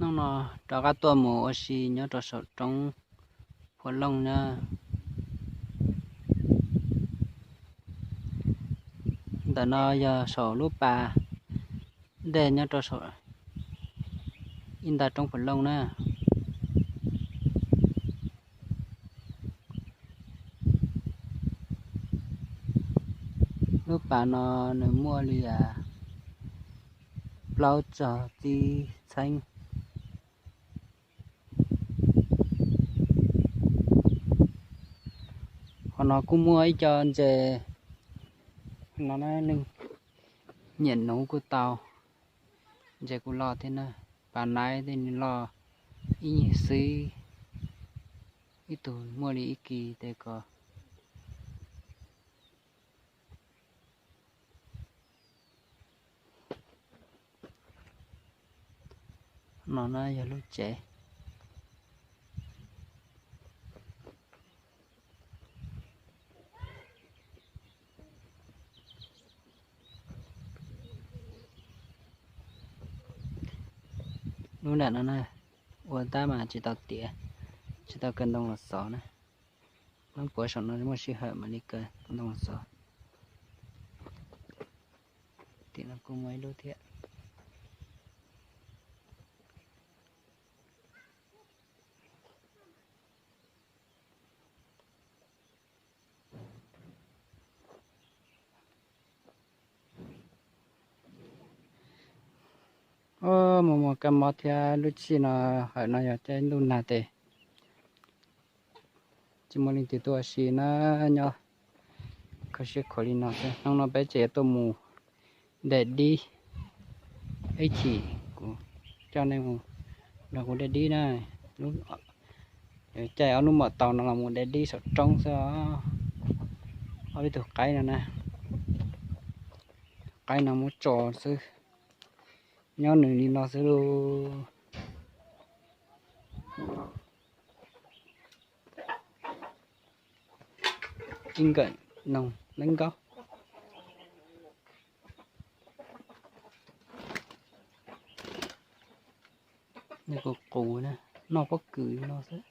Hnub no rov qab tuaj mus ua si nyob rau saum roob Phuam Looj na. Ntawm no yog saum lub pas dej nyob rau saum ib nta roob Phuam Looj na. Lub pas no nws muaj li plaub txog tsib txheeb. Qhov no kuj muaj ib co ntses no, leej nyiam nuv kuj tau, ntses kuj loj thiab na. Pas naiv tej nws loj ib nyuag xwb, ib tug muaj li ib kis tes ko. No na yog lub tsev. Lub nram no na, ua tab mas tsis tau tiav, tsis tau kaw ntoo los xov na. Lub puav saum no muaj sij hawm mam li kaw ntoo los xov. Tim no kuj muaj ib lub thiab. Mus mus kab mob thiab lub tshij no, hawm no yog caij ntuj nag tes tsis muaj leej twg tuaj ua si na, nyob kho siab khuav li no xwb. Hnub no peb tseem yuav tuaj mus de dib, ib chim kuv coj nej mus nrog kuv de dib na. Caij ob hnub mam tau no los mus de dib saum roob xwb os. Ob peb tug qaib no na, qaib no muab tso xwb, nyob nws li no xwb lauj. Ib nkawm noog leeb nkaub. Nws qus qus na, noj pob kws li no xwb.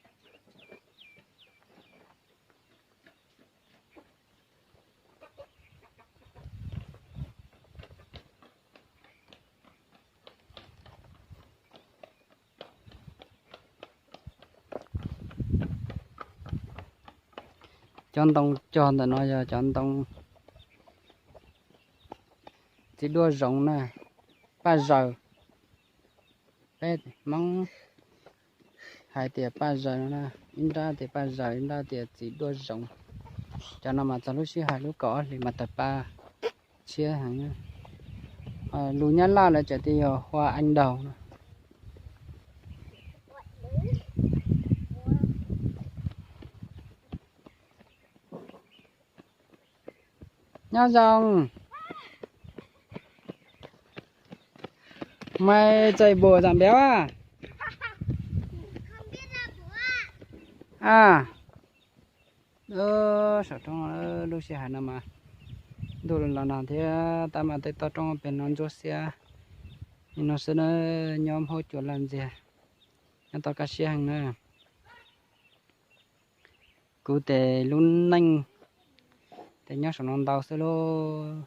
Cov ntoo cog ntawm no yog cov ntoo txiv duaj zoov na, paj zaws. Peb Hmoob hais tias paj zaws no na, ib nrab tias paj zaws, ib nrab tias txiv duaj zoov. Cov no mas txog lub sij hawm lub kaum ob hlis mas tawg paj tshiab heev. Lus Nyab Laj lawv tseem tias yog hoa anh đào no. Nyob zoo. Mày chạy bộ dặm béo à? À. Saum roob lub sij hawm no mas ntuj los nag thiab, tab mas tej toj roob pem no ntsuab xiab li no xwb na, nyob hauv cua laj ntxiag, nyob tau kaj siab heev na. Kuv ces lub neej ces nyob saum no ntau xwb lauj.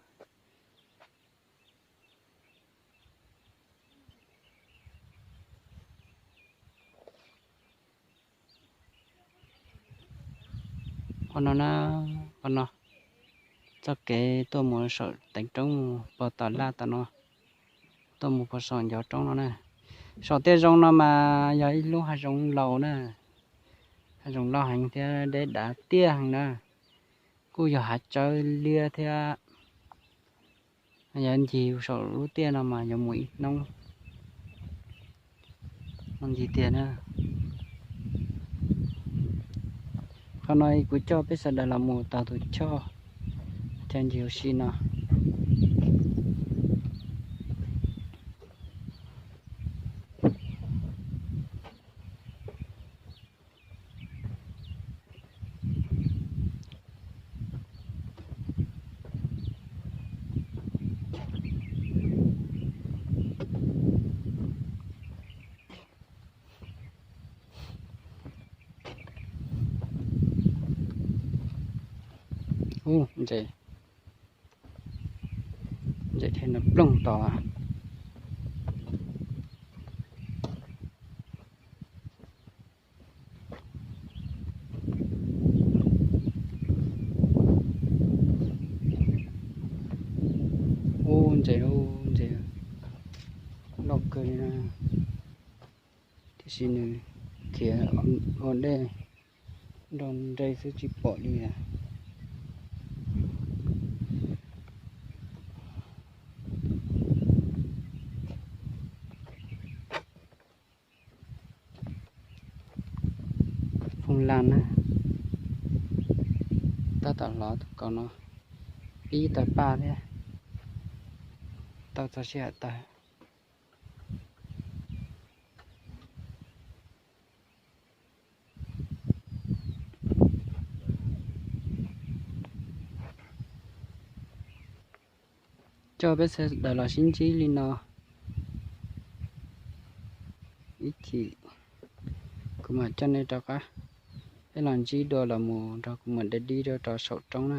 Qhov no na, qhov no txoj kev tuaj mus saum teev roob mus pog tom laj tom no, tuaj mus pog saum ncov roob no na. Saum tej zoo no mas yog ib lub hav zoov laus na, hav zoov laus heev thiab deb dav tiaj heev na, kuj yog hav tsawb liab thiab. Yog ncig saum lub tiaj no mas yuav mus ib hnub, mus ncig tiag na. Qhov no kuv coj peb sawv daws los mus taug tus choj, chaw ncig ua si no. Ub, ntses, ntses dhia no ploog tod. Ub, ntses, ub, ntses loj kawg li na. Tiam sis nws khiav ua dej nroo nree xwb tsis pom li lawm. Foob laj na, tab tom hlov tus kaus no pib tawg paj thiab, tau txog sij hawm tawg. Coj peb sawv daws los sib ntsib li no ib chim, kuv mam coj nej rov qab, peb los ntsib dua los mus nrog kuv mus de dib rau rau saum roob na.